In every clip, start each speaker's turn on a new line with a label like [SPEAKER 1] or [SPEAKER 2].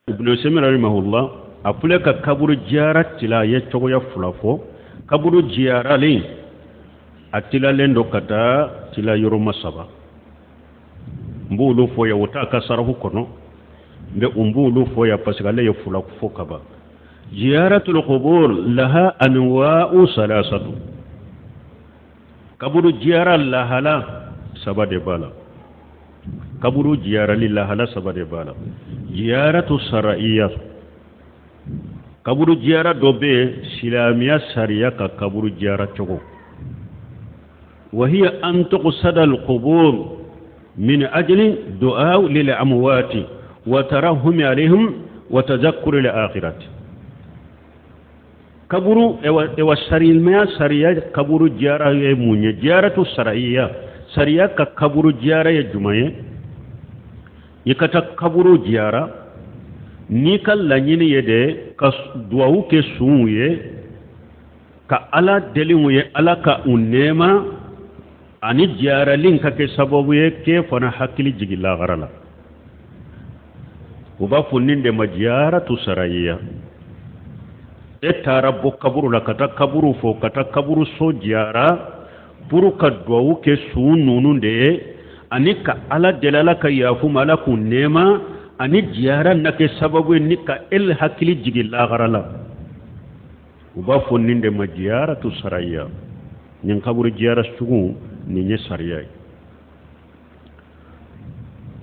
[SPEAKER 1] Ibn Usaymin rahimahullah a filɛ ka kaburu jiyara tila, a ye cogoya fila fɔ. Kaburu jiyaralen, a tilalen don ka taa tila yɔrɔma saba. N b'olu fɔ yan, o t'a ka sarafu kɔnɔ, mais n b'olu fɔ yan parce que ale ye fila fɔ ka ban. Ziyaratul qubur laha anwa'u salasatu. Kaburu jiyara lahala saba de b'a la. Kaburu jiyarali lahala saba de b'a la. Ziyaratu shar'iyya, kaburu jiyara dɔ bɛ yen, silamɛya sariya ka kaburu jiyara cogo. Wahiya an tuqsada alqubur min ajli du'a lil amwati wa tarahumi alayhim wa tadhakkuri al akhirati. Kaburu ewa sariya, sariya kaburu jiyara ye mun ye? Ziyaratu shar'iyya, sariya ka kaburu jiyara ye jumɛn ye? I ka taa kaburu jiyara n'i ka laɲini ye de ka duwawu kɛ suw ye, ka Ala deli u ye, Ala ka u nɛɛma, ani jiyarali ka kɛ sababu ye k'e fana hakili jigin lahara la. U b'a fɔ nin de ma ziyaratu shar'iyya. E taara bɔ kaburu la ka taa kaburu fɔ, ka taa kaburu so jiyara pour ka duwawu kɛ su ninnu de ye, ani ka Ala deli, Ala ka yafu ma, Ala k'u nɛɛma, ani jiyara na kɛ sababu ye ni ka e hakili jigin lahara la. U b'a fɔ nin de ma ziyaratu shar'iyya. Nin kaburu jiyara sugu nin ye sariya ye.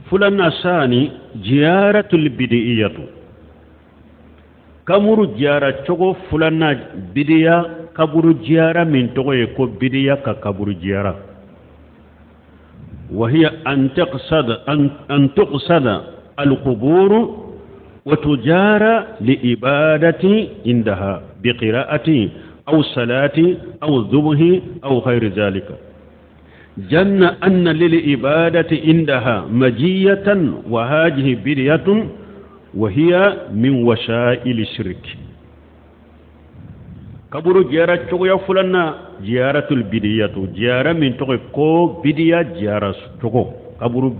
[SPEAKER 1] Filanan sani ziyaratul bidiyatu, kaburu jiyara cogo filanan, bidiya kaburu jiyara min tɔgɔ ye ko bidiya ka kaburu jiyara. Wahiya an tuqsada alquburu wa tujara li ibadati indaha bi qira'ati aw salati aw dhubhi aw ghayri dhalika janna anna lil ibadati indaha majiyatan wa hadhihi bid'atun wa hiya min wasa'il shirk. Kaburu jiyara cogoya filanan, ziyaratul bidiyatu, jiyara min tɔgɔ ko bidiya jiyara cogo, kaburu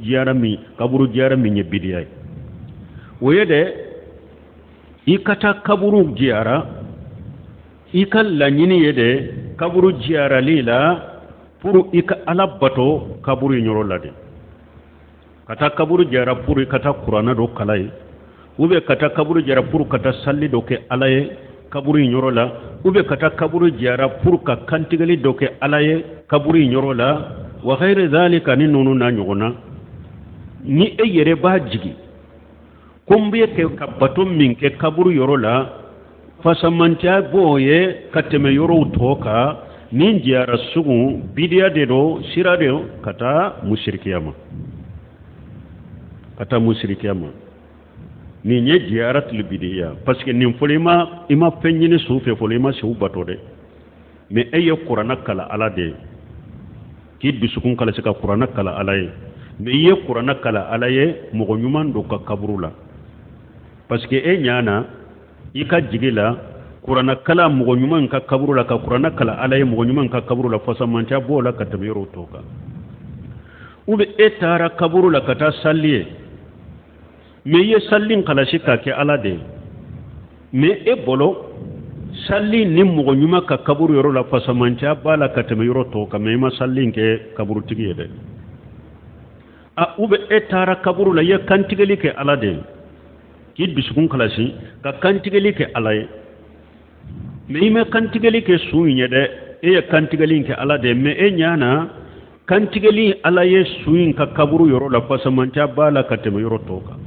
[SPEAKER 1] jiyara min ye bidiya ye, o ye dɛ i ka taa kaburu jiyara, i ka laɲini ye dɛ kaburu jiyarali la pour i ka Ala bato kaburu in yɔrɔ la dɛ. Ka taa kaburu jiyara pour i ka taa kuranɛ dɔ kalan ye, ou bien ka taa kaburu jiyara pour ka taa sali dɔ kɛ Ala ye kaburu in yɔrɔ la, ou bien ka taa kaburu jiyara pour ka kantigɛli dɔ kɛ Ala ye kaburu in yɔrɔ la, wa ghayri dhalika, ni ninnu n'a ɲɔgɔn na. Ni e yɛrɛ b'a jigi ko n bɛ kɛ ka bato min kɛ kaburu yɔrɔ la, fasamantiya b'o ye ka tɛmɛ yɔrɔw tɔ kan, nin jiyara sugu bidiya de don, sira de ka taa musirikiya ma, ka taa musirikiya ma. Nin ye ziyaratul bidiya, parce que nin fɔlɔ, i ma fɛn ɲini su fɛ fɔlɔ, i ma su bato dɛ, mais e ye kuranɛ kala Ala de ye, k'i dusukun kalasi ka kuranɛ kala Ala ye. Mais i ye kuranɛ kala Ala ye mɔgɔ ɲuman dɔ ka kaburu la, parce que e ɲana i ka jigi la kuranɛ kala mɔgɔ ɲuman ka kaburu la, ka kuranɛ kala Ala ye mɔgɔ ɲuman ka kaburu la, fasamantiya b'o la ka tɛmɛ yɔrɔw tɔw kan. Ou bien e taara kaburu la ka taa sali ye, mais i ye sali kalasi k'a kɛ Ala de ye, mais e bolo sali ni mɔgɔ ɲuman ka kaburu yɔrɔ la, fasamantiya b'a la ka tɛmɛ yɔrɔ tɔw kan, mais i ma sali kɛ kaburutigi ye dɛ. A ou bien e taara kaburu la, i ye kantigɛli kɛ Ala de ye, k'i dusukun kalasi ka kantigɛli kɛ Ala ye, mais i ma kantigɛli kɛ su in ye dɛ. E ye kantigɛli kɛ Ala de ye, mais e ɲana kantigɛli Ala ye su in ka kaburu yɔrɔ la, fasamantiya b'a la ka tɛmɛ yɔrɔ tɔw kan,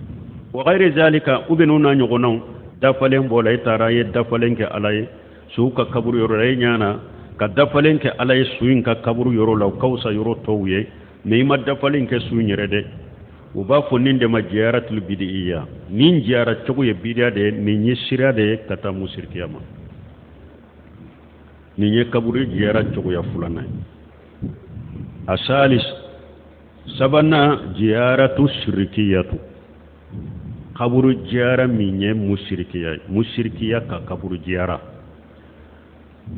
[SPEAKER 1] wa ghayri zalika, u bɛ n'u n'a ɲɔgɔnnaw dafalen b'o la. E taara, i ye dafalen kɛ Ala ye su ka kaburu yɔrɔ la, e ɲana ka dafalen kɛ Ala ye su in ka kaburu yɔrɔ la, o ka fisa yɔrɔ tɔw ye, mais i ma dafalen kɛ su in yɛrɛ dɛ. U b'a fɔ nin de ma ziyaratul bidiya. Nin jiyara cogo ye bidiya de ye, nin ye sira de ye ka taa musirikiya ma. Nin ye kaburu jiyara cogoya filanan ye. A salis, sabanan, ziyaratu shirikiyatu, kaburu jiyara min ye musirikiya ye, musirikiya ka kaburu jiyara.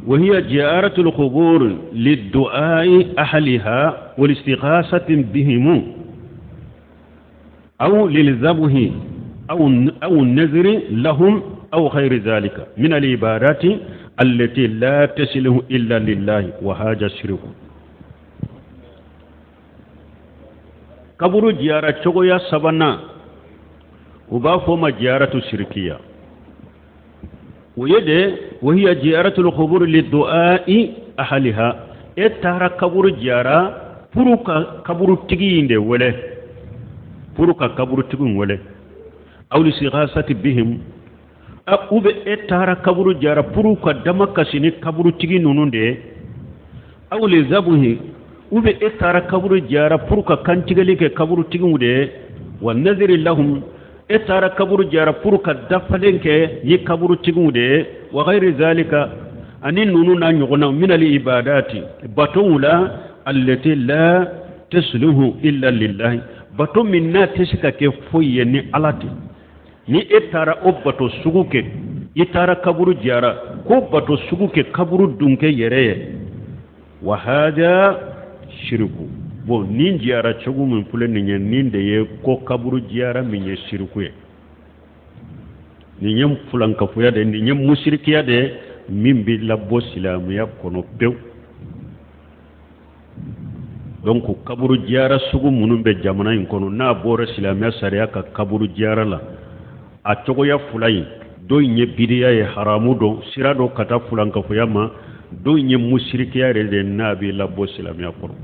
[SPEAKER 1] وهي زيارة القبور للدعاء أهلها والاستغاثة بهم أو للذبح. Aw naziri lahum aw ghayri zalika min al ibadati allati la taslihu illa lillahi wa haja shirku. Kaburu jiyara cogoya sabanan, u b'a fɔ o ma jiyaratu sirikiya. O ye de wahiya jiyaratul kuburu li du'ai ahaliha. E taara kaburu jiyara pour ka kaburutigi in de wele, pour ka kaburutigi in wele, aw listighasati bihim, ou bien e taara kaburu jiyara pour ka damakasi ni kaburutigi ninnu de ye, aw li zabuhi, ou bien e taara kaburu jiyara pour ka kantigɛli kɛ kaburutigiw de ye, wa naziri lahum, e taara kaburu jiyara pour ka dafalen kɛ ni kaburutigiw de ye, wa ghayri zalika, ani ninnu n'a ɲɔgɔnnaw, minali ibadati, batow la, allati la tasluhu illa lillahi, bato min n'a tɛ se ka kɛ foyi ye ni Ala tɛ. Ni e taara o bato sugu kɛ, i taara kaburu jiyara k'o bato sugu kɛ kaburu dunkɛ yɛrɛ ye, wa hada shiriku. Bon, nin jiyara cogo min filɛ nin ye, nin de ye ko kaburu jiyara min ye shiriku ye. Nin ye fulankafoya de ye, nin ye musirikiya de ye min b'i labɔ silamɛya kɔnɔ pewu. Donc kaburu jiyara sugu minnu bɛ jamana in kɔnɔ, n'a bɔra silamɛya sariya ka kaburu jiyara la, a cogoya fila in, dɔ in ye bidiya ye, haramu don, sira don ka taa fulankafoya ma, dɔ in ye musirikiya yɛrɛ de ye n'a b'i labɔ silamɛya kɔnɔ.